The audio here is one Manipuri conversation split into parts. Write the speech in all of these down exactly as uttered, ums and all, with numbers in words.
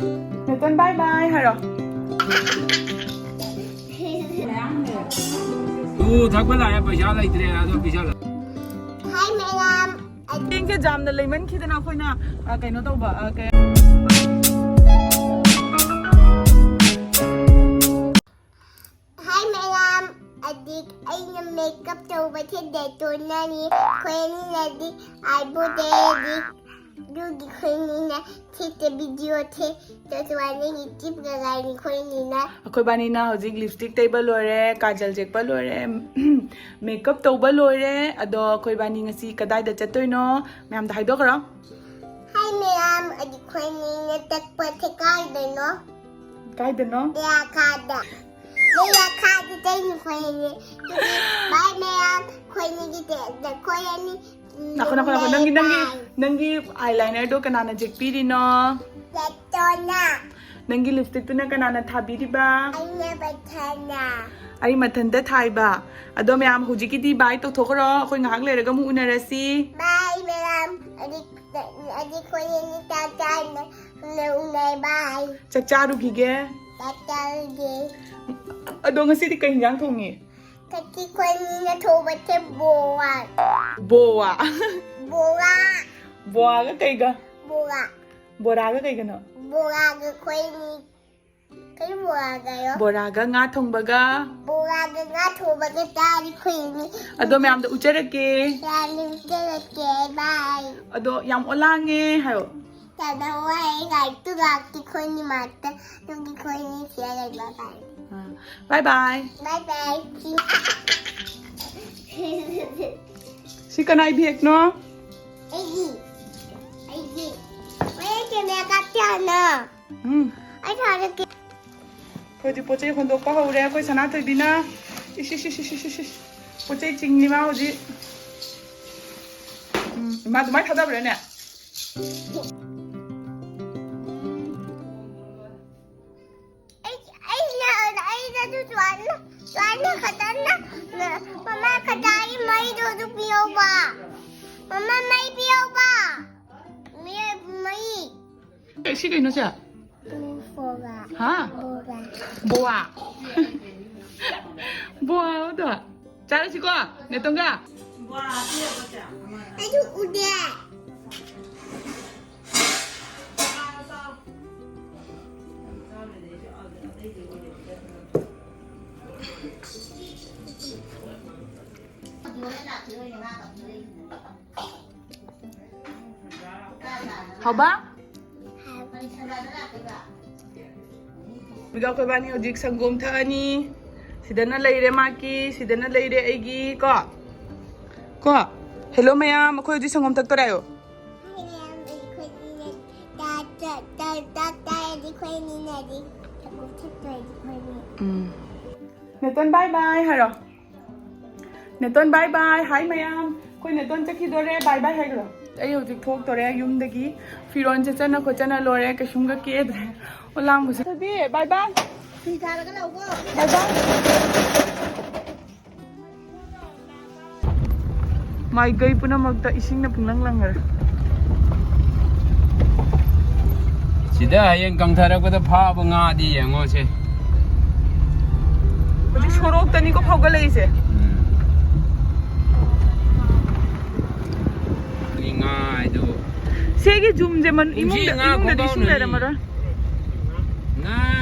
ꯅꯦꯇꯟ, bye bye ꯍꯥꯏꯔꯣ꯫ ꯇꯨ ꯊꯛꯄ ꯂꯥꯛꯑꯦ, ꯄꯩꯁꯥ ꯂꯩꯇ꯭ꯔꯦ, ꯑꯗꯣ ꯄꯤꯁꯜꯂꯣ꯫ Hi ꯃꯌꯥꯝ꯫ ꯆꯦꯡꯁꯦ ꯖꯥꯝꯅ ꯂꯩꯃꯟꯈꯤꯗꯅ ꯑꯩꯈꯣꯏꯅ, ꯑ, ꯀꯩꯅꯣ ꯇꯧꯕ, ꯑ, ꯀꯩ- Hi ꯃꯌꯥꯝ꯫ ꯑꯗꯤꯛ ꯑꯩꯅ ꯃꯦꯀꯞ ꯇꯧꯕꯁꯦ ꯗꯦꯇꯣꯟꯅꯅꯤ꯫ ꯑꯩꯈꯣꯏ ꯑꯅꯤꯅꯗꯤ ꯑꯥꯏꯕ꯭ꯔꯣ ꯇꯩꯔꯗꯤ ꯑꯗꯨꯒꯤ ꯑꯩꯈꯣꯏꯅꯤꯅ ꯊꯦꯠꯇ ꯚꯤꯗꯤꯑꯣ ꯊꯦꯠ ꯇꯁꯨ ꯋꯥꯅꯤꯒꯤ ꯇꯤꯞ ꯒꯒꯥꯏꯅꯤ ꯑꯩꯈꯣꯏꯅꯤꯅ꯫ ꯑꯩꯈꯣꯏꯕꯥꯅꯤꯅ ꯍꯧꯖꯤꯛ ꯂꯤꯞꯁꯇꯤꯛ ꯇꯩꯕ ꯂꯣꯏꯔꯦ, ꯀꯥꯖꯜ ꯆꯦꯛꯄ ꯂꯣꯏꯔꯦ, ꯃꯦꯀꯞ ꯇꯧꯕ ꯂꯣꯏꯔꯦ꯫ ꯑꯗꯣ ꯑꯩꯈꯣꯏꯕꯥꯅꯤ ꯉꯁꯤ ꯀꯗꯥꯏꯗ ꯆꯠꯇꯣꯏꯅꯣ? ꯃꯌꯥꯝꯗ ꯍꯥꯏꯗꯣꯛꯈ꯭ꯔꯣ꯫ Hi ꯃꯌꯥꯝ, ꯑꯗꯤ ꯑꯩꯈꯣꯏꯅꯤꯅ ꯆꯠꯄꯁꯦ ꯀꯥꯏꯗꯅꯣ? ꯀꯥꯏꯗꯅꯣ? ꯂꯩꯔꯥꯈꯥꯗ꯫ ꯂꯩꯔꯥꯈꯥꯗ ꯆꯠꯂꯤ ꯑꯩꯈꯣꯏꯅꯤ꯫ ꯑꯗꯨꯗꯤ bye ꯃꯌꯥꯝ, ꯑꯩꯈꯣꯏꯅꯤꯒꯤ ꯗꯦꯠꯇ ꯑꯩꯈꯣꯏ ꯑꯅꯤ ꯅꯈꯣ, ꯅꯈꯣ, ꯅꯈꯣ, ꯅꯪꯒꯤ, ꯅꯪꯒꯤ, bye꯫ ꯅꯪꯒꯤ eyelinerꯗꯣ ꯀꯅꯥꯅ ꯌꯦꯛꯄꯤꯔꯤꯅꯣ? ꯗꯦꯇꯣꯟꯅ꯫ ꯅꯪꯒꯤ lipstickꯇꯨꯅ ꯀꯅꯥꯅ ꯊꯥꯕꯤꯔꯤꯕ? ꯑꯩꯅ ꯃꯊꯟꯅ꯫ ꯑꯩ ꯃꯊꯟꯇ ꯊꯥꯏꯕ꯫ ꯑꯗꯣ ꯃꯌꯥꯝ ꯍꯧꯖꯤꯛꯀꯤꯗꯤ bye ꯇꯧꯊꯣꯛꯈ꯭ꯔꯣ, ꯑꯩꯈꯣꯏ ꯉꯥꯏꯍꯥꯛ ꯂꯩꯔꯒ ꯑꯃꯨꯛ ꯎꯅꯔꯁꯤ꯫ Bye ꯃꯌꯥꯝ꯫ ꯑꯗꯤ, ꯑꯗꯤ ꯑꯩꯈꯣꯏ ꯑꯅꯤ ꯆꯥꯛ ꯆꯥꯅ ꯎꯅ, ꯎꯅꯩ꯫ Bye꯫ ꯆꯥꯛ ꯆꯥꯔꯨꯈꯤꯒꯦ꯫ ꯆꯥꯛ ꯆꯥꯔꯨꯒꯦ꯫ ꯑꯗꯣ ꯉꯁꯤꯗꯤ ꯀꯩ ꯍꯤꯟꯖꯥꯡ ꯊꯣꯡꯉꯤ? ꯉꯁꯤ ꯑꯩꯈꯣꯏ ꯑꯅꯤꯅ ꯊꯣꯡꯕꯁꯦ ꯕꯣꯔꯥ꯫ ꯕꯣꯋꯥ꯫ ꯕꯣꯔꯥ꯫ ꯕꯣꯋꯥꯒ ꯀꯩꯒ? ꯕꯣꯔꯥ꯫ ꯕꯣꯔꯥꯒ ꯀꯩꯒꯅꯣ? ꯕꯣꯔꯥꯒ ꯑꯩꯈꯣꯏꯅꯤ꯫ ꯀꯔꯤ ꯕꯣꯔꯥꯒ ꯍꯥꯏꯌꯣ? ꯕꯣꯔꯥꯒ ꯉꯥ ꯊꯣꯡꯕꯒ꯫ ꯕꯣꯔꯥꯒ ꯉꯥ ꯊꯣꯡꯕꯒ ꯆꯥꯔꯤ ꯑꯩꯈꯣꯏꯅꯤ꯫ ꯑꯗꯣ ꯃꯌꯥꯝꯗ ꯎꯠꯆꯔꯛꯀꯦ꯫ ꯃꯌꯥꯝꯗ ꯎꯠꯆꯔꯛꯀꯦ꯫ Bye꯫ ꯑꯗꯣ ꯌꯥꯝ ꯑꯣꯂꯥꯡꯉꯦ ꯍꯥꯏꯌꯣ꯫ ꯌꯥꯝꯅ ꯋꯥꯏ꯫ ꯂꯥꯏꯔꯤꯛꯇꯨ ꯂꯥꯛꯇꯦ ꯑꯩꯈꯣꯏꯅꯤ ꯃꯥꯛꯇ꯫ ꯑꯗꯨꯒꯤ ꯑꯩꯈꯣꯏꯅꯤ ꯁꯤꯗ ꯂꯩꯕ꯫ Bye꯫ ꯑꯥ꯫ Bye bye꯫ Bye bye꯫ ꯁꯤ ꯀꯅꯥꯏ ꯕꯦꯒꯅꯣ? ꯑꯩꯒꯤ꯫ ꯑꯩꯒꯤ꯫ ꯍꯣꯔꯦꯟ ꯀꯦꯃꯦꯔꯥ ꯀꯥꯞꯁꯦ ꯍꯥꯏꯅ꯫ ꯎꯝ꯫ ꯑꯩ ꯊꯥꯔꯛꯀꯦ꯫ ꯑꯩꯈꯣꯏꯗꯤ ꯄꯣꯠ ꯆꯩ ꯍꯣꯟꯗꯣꯛꯄ ꯍꯧꯔꯦ ꯑꯩꯈꯣꯏ ꯁꯅꯥꯊꯣꯏꯕꯤꯅ꯫ ꯏꯁ, ꯏꯁ, ꯏꯁ꯫ ꯄꯣꯠ ꯆꯩ ꯆꯤꯡꯂꯤ ꯃꯥ ꯍꯧꯖꯤꯛ꯫ ꯎꯝ, ꯏꯃꯥ ꯑꯗꯨꯃꯥꯏꯅ ꯊꯥꯗꯕ꯭ꯔꯥꯅꯦ? ꯑꯩ, ꯑꯩꯅ, ꯑꯩꯅꯁꯨ ꯁꯨꯃꯥꯏꯅ, ꯁꯨꯃꯥꯏꯅ ꯈꯛꯇꯪꯅ, ꯃꯃꯥ ꯈꯛꯇꯪꯒꯤ ꯃꯩꯗꯣ ꯑꯗꯨ ꯄꯤꯌꯣꯕ꯫ ꯃꯃꯥ ꯃꯩ ꯄꯤꯌꯣꯕ꯫ ꯃꯩ, ꯃꯩ꯫ ꯑꯦ, ꯁꯤ ꯀꯩꯅꯣ ꯁꯦ? ꯕꯣꯕꯥ꯫ ꯍꯥ? ꯕꯣꯕꯥ꯫ ꯕꯣꯕꯥ꯫ ꯕꯣꯕꯥꯗꯣ ꯆꯥꯔꯁꯤꯀꯣ, ꯅꯦꯇꯣꯟꯒ꯫ ꯑꯩꯁꯨ ꯎꯗꯦ꯫ ꯍꯥꯎꯕ? ꯑꯗꯨꯒ ꯑꯩꯈꯣꯏ ꯕꯥꯅꯤ ꯍꯧꯖꯤꯛ ꯁꯪꯒꯣꯝ ꯊꯛꯑꯅꯤ꯫ ꯁꯤꯗꯅ ꯂꯩꯔꯦ ꯃꯥꯀꯤ, ꯁꯤꯗꯅ ꯂꯩꯔꯦ ꯑꯩꯒꯤ ꯀꯣ꯫ ꯀꯣ꯫ ꯍꯦꯜꯂꯣ ꯃꯌꯥꯝ, ꯑꯩꯈꯣꯏ ꯍꯧꯖꯤꯛ ꯁꯪꯒꯣꯝ ꯊꯛꯇꯣꯔꯦ ꯍꯥꯏꯌꯣ꯫ ꯎꯝ꯫ ꯅꯦꯇꯣꯟ ꯕꯥꯏ ꯕꯥꯏ ꯍꯥꯏꯔꯣ꯫ ꯅꯦꯇꯣꯟ ꯕꯥꯏ ꯕꯥꯏ꯫ ꯍꯥꯏ ꯃꯌꯥꯝ꯫ ꯑꯩꯈꯣꯏ ꯅꯦꯇꯣꯟ ꯆꯠꯈꯤꯗꯣꯔꯦ꯫ ꯕꯥꯏ ꯕꯥꯏ ꯍꯥꯏꯈ꯭ꯔꯣ꯫ ꯑꯩ ꯍꯧꯖꯤꯛ ꯊꯣꯛꯇꯣꯔꯦ ꯌꯨꯝꯗꯒꯤ꯫ ꯐꯤꯔꯣꯟ ꯆꯦꯠꯆꯟꯅ ꯈꯣꯠꯆꯟꯅ ꯂꯣꯏꯔꯦ꯫ ꯀꯩꯁꯨꯝꯒ ꯀꯦꯗ꯭ꯔꯦ꯫ ꯑꯣ ꯂꯥꯡꯕꯁꯦ꯫ ꯊꯣꯏꯕꯤ, ꯕꯥꯏ ꯕꯥꯏ꯫ ꯐꯤ ꯊꯥꯔꯒ ꯂꯥꯛꯎꯀꯣ꯫ ꯕꯥꯏ ꯕꯥꯏ꯫ ꯃꯥꯏꯀꯩ ꯄꯨꯝꯅꯃꯛꯇ ꯏꯁꯤꯡꯅ ꯄꯨꯡꯂꯪ ꯂꯪꯈꯔꯦ꯫ ꯁꯤꯗ ꯍꯌꯦꯡ ꯀꯪꯊꯔꯛꯄꯗ ꯐꯥꯕ ꯉꯥꯗꯤ ꯌꯦꯡꯉꯣꯁꯦ꯫ ꯍꯧꯖꯤꯛ ꯁꯣꯔꯣꯛꯇꯅꯤꯀꯣ ꯐꯥꯎꯒꯠꯂꯛꯏꯁꯦ꯫ ꯎꯝ꯫ ꯉꯥ ꯍꯥꯏꯗꯨ꯫ ꯁꯤꯒꯤ ꯖꯨꯝꯁꯦ ꯃꯟ-, ꯀꯨꯝꯁꯤ ꯏꯃꯨꯡꯗ, ꯉꯥ ꯏꯃꯨꯡꯗꯗꯤ ꯏꯁꯤꯡ ꯈꯣꯡꯕꯥꯎꯅꯅꯤ꯫ ꯂꯩꯔꯝꯃꯔꯣꯏ꯫ ꯉꯥ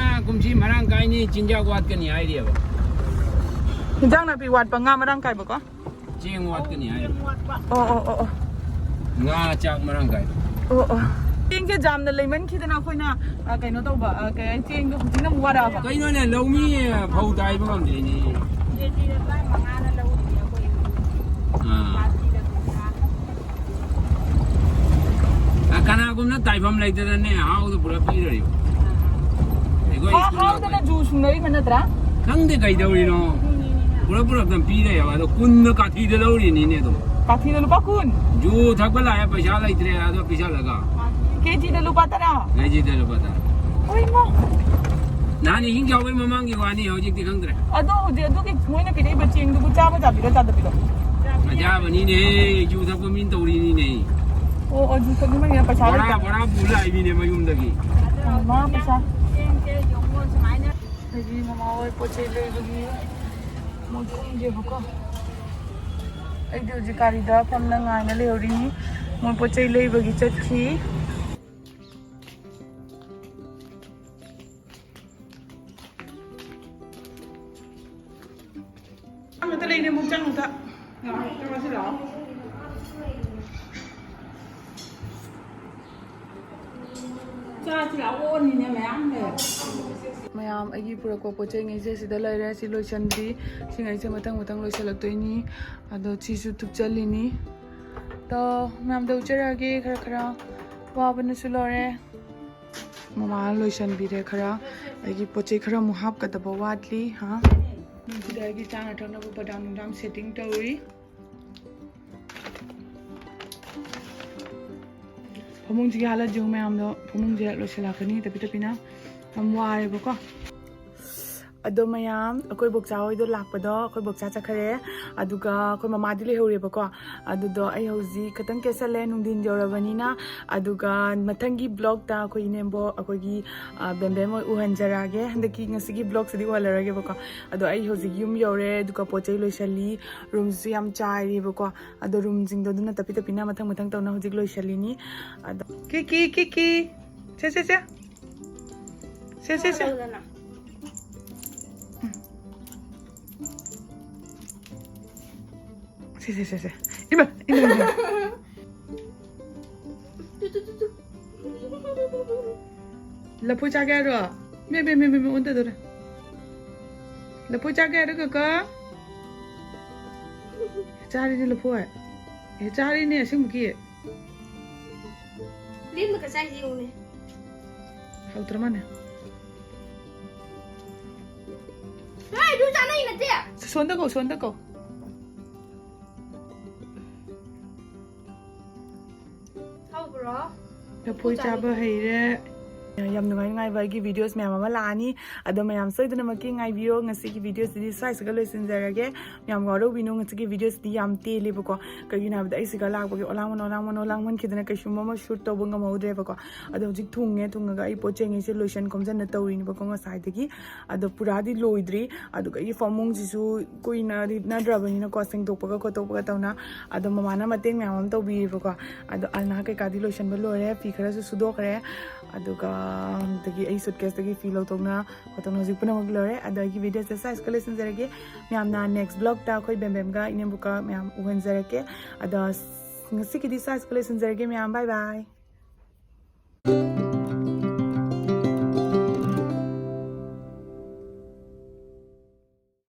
ꯀꯨꯝꯁꯤ ꯃꯔꯥꯡ ꯀꯥꯏꯅꯤ, ꯆꯤꯟꯖꯥꯛ ꯋꯥꯠꯀꯅꯤ ꯍꯥꯏꯔꯤꯑꯕ꯫ ꯍꯤꯟꯖꯥꯡ ꯅꯥꯄꯤ ꯋꯥꯠꯄ, ꯉꯥ ꯃꯔꯥꯡ ꯀꯥꯏꯕꯀꯣ? ꯆꯦꯡ ꯋꯥꯠꯀꯅꯤ ꯍꯥꯏꯔꯤ꯫ ꯑꯣ, ꯑꯣ, ꯑꯣ, ꯑꯣ꯫ ꯉꯥ ꯆꯥꯛ ꯃꯔꯥꯡ ꯀꯥꯏ꯫ ꯑꯣ, ꯑꯣ꯫ ꯆꯦꯡꯁꯦ ꯌꯥꯝꯅ ꯂꯩꯃꯟꯈꯤꯗꯅ ꯑꯩꯈꯣꯏꯅ, ꯑ, ꯀꯩꯅꯣ ꯇꯧꯕ, ꯑ, ꯀꯩ ꯍꯥꯏ, ꯆꯦꯡꯗꯣ ꯍꯧꯖꯤꯛꯅ ꯑꯃꯨꯛ ꯋꯥꯔꯛꯑꯕ꯫ ꯀꯩꯅꯣꯅꯦ, ꯂꯧꯃꯤ ꯐꯧ ꯇꯥꯏꯕ ꯉꯝꯗꯦꯅꯦ꯫ ꯑꯥ꯫ ꯑ, ꯀꯅꯥꯒꯨꯝꯅ ꯇꯥꯏꯐꯝ ꯂꯩꯇꯗꯅꯅꯦ, ꯍꯥꯎꯗ ꯄꯨꯔꯥ ꯄꯤꯔꯔꯤꯕ꯫ ꯑꯩꯈꯣꯏ ꯍꯥ-, ꯁ꯭ꯀꯨꯜ ꯍꯥꯎꯗꯅ ꯂꯥꯛꯄ ꯖꯨ ꯁꯨꯡꯅꯔꯤꯕ ꯅꯠꯇ꯭ꯔꯥ? ꯈꯪꯗꯦ ꯀꯩꯗꯧꯔꯤꯅꯣ꯫ ꯄꯨꯔꯥ ꯄꯨꯔꯛꯇꯅ ꯄꯤꯔꯦꯕ꯫ ꯑꯗꯣ ꯀꯨꯟꯅ ꯀꯥꯊꯤꯗ ꯂꯧꯔꯤꯅꯤꯅꯦ ꯑꯗꯨꯝ꯫ ꯀꯥꯊꯤꯗ ꯂꯨꯄꯥ ꯀꯨꯟ? ꯖꯨ ꯊꯛꯄ ꯂꯥꯛꯑꯦ, ꯄꯩꯁꯥ ꯂꯩꯇ꯭ꯔꯦ, ꯑꯗꯣ ꯄꯤꯁꯜꯂꯒ꯫ ꯀꯦꯖꯤꯗ ꯂꯨꯄꯥ ꯇꯔꯥ? ꯀꯦꯖꯤꯗ ꯂꯨꯄꯥ ꯇꯔꯥ꯫ ꯍꯣꯏꯃ꯫ ꯅꯍꯥꯟ ꯏꯁꯤꯡ ꯆꯥꯎꯕꯩ ꯃꯃꯥꯡꯒꯤ ꯋꯥꯅꯤ, ꯍꯧꯖꯤꯛꯇꯤ ꯈꯪꯗ꯭ꯔꯦ꯫ ꯑꯗꯣ ꯍꯧꯖꯤꯛ ꯑꯗꯨꯒꯤ ꯃꯣꯏꯅ ꯄꯤꯔꯛꯏꯕ ꯆꯦꯡꯗꯨꯕꯨ ꯆꯥꯕ ꯌꯥꯕꯤꯔꯣ ꯌꯥꯗꯕꯤꯔꯣ? ꯑꯆꯥꯕꯅꯤꯅꯦ, ꯖꯨ ꯊꯛꯄ ꯃꯤꯅ ꯇꯧꯔꯤꯅꯤꯅꯦ꯫ ꯑꯣ, ꯑꯣ, ꯖꯨ ꯊꯛꯅꯤꯡꯕꯅꯤꯅ ꯄꯩꯁꯥ ꯕꯣꯔꯥ, ꯂꯩꯇꯕ꯫ ꯕꯣꯔꯥ ꯄꯨ ꯂꯥꯛꯏꯃꯤꯅꯦ ꯃꯌꯨꯝꯗꯒꯤ꯫ ꯃꯃꯥ ꯄꯩꯁꯥ꯫ ꯑꯩꯈꯣꯏꯒꯤ ꯃꯃꯥ ꯍꯣꯏ ꯄꯣꯠ ꯆꯩ ꯂꯩꯕꯒꯤ ꯃꯣꯏ ꯀꯨꯝꯒꯦꯕꯀꯣ꯫ ꯑꯩꯗꯤ ꯍꯧꯖꯤꯛ ꯒꯥꯔꯤꯗ ꯐꯝꯅ ꯉꯥꯏꯅ ꯂꯩꯍꯧꯔꯤꯅꯤ꯫ ꯃꯣꯏ ꯄꯣꯠ ꯆꯩ ꯂꯩꯕꯒꯤ ꯆꯠꯈꯤ꯫ ꯑꯃꯇ ꯂꯩꯅꯦ, ꯑꯃꯨꯛ ꯆꯪꯉꯨ ꯑꯝꯇ꯫ ꯂꯥꯛꯑꯣ, ꯆꯪꯉꯁꯤ ꯂꯥꯛꯑꯣ꯫ ꯆꯥꯁꯤ ꯂꯥꯛꯑꯣ, ꯑꯣꯟꯅꯤꯅꯦ ꯃꯌꯥꯝ ꯂꯩ꯫ ꯃꯌꯥꯝ, ꯑꯩꯒꯤ ꯄꯨꯔꯛꯄ ꯄꯣꯠ ꯆꯩꯉꯩꯁꯦ ꯁꯤꯗ ꯂꯩꯔꯦ꯫ ꯁꯤ ꯂꯣꯏꯁꯟꯗ꯭ꯔꯤ꯫ ꯁꯤꯉꯩꯁꯦ ꯃꯊꯪ ꯃꯊꯪ ꯂꯣꯏꯁꯜꯂꯛꯇꯣꯏꯅꯤ꯫ ꯑꯗꯣ ꯁꯤꯁꯨ ꯊꯨꯞꯆꯜꯂꯤꯅꯤ꯫ ꯇꯣ, ꯃꯌꯥꯝꯗ ꯎꯠꯆꯔꯛꯑꯒꯦ ꯈꯔ ꯈꯔ꯫ ꯋꯥꯕꯅꯁꯨ ꯂꯣꯏꯔꯦ꯫ ꯃꯃꯥꯅ ꯂꯣꯏꯁꯟꯕꯤꯔꯦ ꯈꯔ꯫ ꯑꯩꯒꯤ ꯄꯣꯠ ꯆꯩ ꯈꯔ ꯑꯃꯨꯛ ꯍꯥꯞꯀꯗꯕ ꯋꯥꯠꯂꯤ꯫ ꯍꯥ? ꯁꯤꯗ ꯑꯩꯒꯤ ꯆꯥꯅ ꯊꯛꯅꯕ ꯕꯗꯥꯝ ꯅꯨꯡꯗꯥꯝ setting ꯇꯧꯔꯤ꯫ ꯐꯃꯨꯡꯁꯤꯒꯤ ꯍꯥꯂꯠ ꯌꯦꯡꯉꯨ ꯃꯌꯥꯝꯗꯣ꯫ ꯐꯃꯨꯡꯁꯦ ꯂꯣꯏꯁꯤꯜꯂꯛꯀꯅꯤ ꯇꯞꯄꯤ ꯇꯞꯄꯤꯅ꯫ ꯌꯥꯝ ꯋꯥꯔꯦꯕꯀꯣ꯫ ꯑꯗꯣ ꯃꯌꯥꯝ, ꯑꯩꯈꯣꯏ ꯕꯣꯛꯆꯥ ꯍꯣꯏꯗꯣ ꯂꯥꯛꯄꯗꯣ, ꯑꯩꯈꯣꯏ ꯕꯣꯛꯆꯥ ꯆꯠꯈ꯭ꯔꯦ꯫ ꯑꯗꯨꯒ ꯑꯩꯈꯣꯏ ꯃꯃꯥꯗꯤ ꯂꯩꯍꯧꯔꯦꯕꯀꯣ꯫ ꯑꯗꯨꯗꯣ ꯑꯩ ꯍꯧꯖꯤꯛ ꯈꯤꯇꯪ ꯀꯦꯁꯜꯂꯦ, ꯅꯨꯡꯊꯤꯟ ꯌꯧꯔꯕꯅꯤꯅ꯫ ꯑꯗꯨꯒ ꯃꯊꯪꯒꯤ vlogꯇ ꯑꯩꯈꯣꯏ ꯏꯅꯦꯝꯕꯣꯛ, ꯑꯩꯈꯣꯏꯒꯤ, ꯑ, ꯕꯦꯝꯕꯦꯝ ꯍꯣꯏ ꯎꯍꯟꯖꯔꯛꯑꯒꯦ꯫ ꯍꯟꯗꯛꯀꯤ, ꯉꯁꯤꯒꯤ vlogꯁꯤꯗꯤ ꯎꯍꯜꯂꯔꯣꯏꯒꯦꯕꯀꯣ꯫ ꯑꯗꯣ ꯑꯩ ꯍꯧꯖꯤꯛ ꯌꯨꯝ ꯌꯧꯔꯦ, ꯑꯗꯨꯒ ꯄꯣꯠ ꯆꯩ ꯂꯣꯏꯁꯜꯂꯤ꯫ ꯔꯨꯝꯁꯨ ꯌꯥꯝ ꯆꯥꯏꯔꯦꯕꯀꯣ꯫ ꯑꯗꯣ ꯔꯨꯝꯁꯤꯡꯗꯣ ꯑꯗꯨꯅ ꯇꯞꯄꯤ ꯇꯞꯄꯤꯅ ꯃꯊꯪ ꯃꯊꯪ ꯇꯧꯅ ꯍꯧꯖꯤꯛ ꯂꯣꯏꯁꯜꯂꯤꯅꯤ꯫ ꯑꯗꯣ ꯀꯤꯀꯤ, ꯀꯤꯀꯤ꯫ ꯁꯦ, ꯁꯦ, ꯁꯦ꯫ ꯁꯦ, ꯁꯦ, ꯁꯦ꯫ ꯇꯧꯗꯅ꯫ ꯁꯦ, ꯁꯦ, ꯁꯦ, ꯁꯦ꯫ ꯏꯃꯥ, ꯏꯃꯥ, ꯏꯃꯥ꯫ Two, two, two, two. ꯂꯐꯣꯏ ꯆꯥꯒꯦ ꯍꯥꯏꯔꯣ? ꯃꯦ, ꯃꯦ, ꯃꯦ, ꯃꯦ, ꯃꯦ, ꯑꯣꯟꯊꯗꯣꯔꯦ꯫ ꯂꯐꯣꯏ ꯆꯥꯒꯦ ꯍꯥꯏꯔꯣ, ꯀꯀꯥ? ꯆꯥꯔꯤꯅꯦ ꯂꯐꯣꯏ꯫ ꯑꯦ, ꯆꯥꯔꯤꯅꯦ ꯑꯁꯦꯡꯕꯒꯤ꯫ ꯂꯦꯝꯅ ꯀꯆꯥꯏꯁꯦ ꯌꯦꯡꯉꯨꯅꯦ꯫ ꯍꯥꯎꯇ꯭ꯔ ꯃꯥꯅꯦ꯫ ꯍꯦ, ꯑꯗꯨ ꯆꯥꯅꯩ ꯅꯠꯇꯦ꯫ ꯁꯣꯟꯗ ꯀꯧ, ꯁꯣꯟꯗ ꯀꯧ꯫ ꯍꯥꯎꯕ꯭ꯔꯣ? ꯂꯐꯣꯏ ꯆꯥꯕ ꯍꯩꯔꯦ꯫ ꯌꯥꯝ ꯅꯨꯡꯉꯥꯏ ꯅꯨꯡꯉꯥꯏꯕ ꯑꯩꯒꯤ videos ꯃꯌꯥꯝ ꯑꯃ ꯂꯥꯛꯑꯅꯤ꯫ ꯑꯗꯣ ꯃꯌꯥꯝ ꯁꯣꯏꯗꯅꯃꯛꯀꯤ ꯉꯥꯏꯕꯤꯌꯣ꯫ ꯉꯁꯤꯒꯤ videoꯁꯤꯗꯤ ꯁ꯭ꯋꯥꯏꯁꯤꯒ ꯂꯣꯏꯁꯤꯟꯖꯔꯒꯦ꯫ ꯃꯌꯥꯝ ꯋꯥꯔꯧꯕꯤꯅꯨ, ꯉꯁꯤꯒꯤ videoꯁꯤꯗꯤ ꯌꯥꯝ ꯇꯦꯜꯂꯦꯕꯀꯣ꯫ ꯀꯩꯒꯤꯅꯣ ꯍꯥꯏꯕꯗ ꯑꯩ ꯁꯤꯒ ꯂꯥꯛꯄꯒꯤ ꯑꯣꯂꯥꯡꯃꯟ ꯑꯣꯂꯥꯡꯃꯟ ꯑꯣꯂꯥꯡꯃꯟꯈꯤꯗꯅ ꯀꯩꯁꯨꯝ ꯑꯃ shoot ꯇꯧꯕ ꯉꯝꯍꯧꯗ꯭ꯔꯦꯕꯀꯣ꯫ ꯑꯗꯣ ꯍꯧꯖꯤꯛ ꯊꯨꯡꯉꯦ, ꯊꯨꯡꯉꯒ ꯑꯩ ꯄꯣꯠ ꯆꯩꯉꯩꯁꯦ ꯂꯣꯏꯁꯟ ꯈꯣꯝꯖꯟꯅ ꯇꯧꯔꯤꯅꯦꯕꯀꯣ ꯉꯁꯥꯏꯗꯒꯤ꯫ ꯑꯗꯣ ꯄꯨꯔꯥꯗꯤ ꯂꯣꯏꯗ꯭ꯔꯤ꯫ ꯑꯗꯨꯒ ꯑꯩꯒꯤ ꯐꯃꯨꯡꯁꯤꯁꯨ ꯀꯨꯏꯅ ꯂꯤꯠꯅꯗ꯭ꯔꯕꯅꯤꯅꯀꯣ, ꯁꯦꯡꯗꯣꯛꯄꯒ ꯈꯣꯠꯇꯣꯛꯄꯒ ꯇꯧꯅ꯫ ꯑꯗꯣ ꯃꯃꯥꯅ ꯃꯇꯦꯡ ꯃꯌꯥꯝ ꯑꯃ ꯇꯧꯕꯤꯔꯦꯕꯀꯣ꯫ ꯑꯗꯣ ꯑꯜꯅꯥ ꯀꯩꯀꯥꯗꯤ ꯂꯣꯏꯁꯟꯕ ꯂꯣꯏꯔꯦ, ꯐꯤ ꯈꯔꯁꯨ ꯁꯨꯗꯣꯛꯈ꯭ꯔꯦ꯫ ꯑꯗꯨꯒ ꯑꯗꯒꯤ ꯑꯩ suitcaseꯇꯒꯤ ꯐꯤ ꯂꯧꯊꯣꯛꯅ ꯈꯣꯠꯇꯣꯛꯅ ꯍꯧꯖꯤꯛ ꯄꯨꯝꯅꯃꯛ ꯂꯣꯏꯔꯦ꯫ ꯑꯗꯣ ꯑꯩꯒꯤ videoꯁꯦ ꯁ꯭ꯋꯥꯏꯁꯤꯒ ꯂꯣꯏꯁꯤꯟꯖꯔꯒꯦ꯫ ꯃꯌꯥꯝꯅ next vlogꯇ ꯑꯩꯈꯣꯏ ꯕꯦꯝꯕꯦꯝꯒ ꯏꯅꯦꯝꯕꯨꯀ ꯃꯌꯥꯝ ꯎꯍꯟꯖꯔꯛꯀꯦ꯫ ꯑꯗꯣ ꯉꯁꯤꯒꯤꯗꯤ ꯁ꯭ꯋꯥꯏꯁꯤꯒ ꯂꯣꯏꯁꯤꯟꯖꯔꯒꯦ ꯃꯌꯥꯝ꯫ Bye bye꯫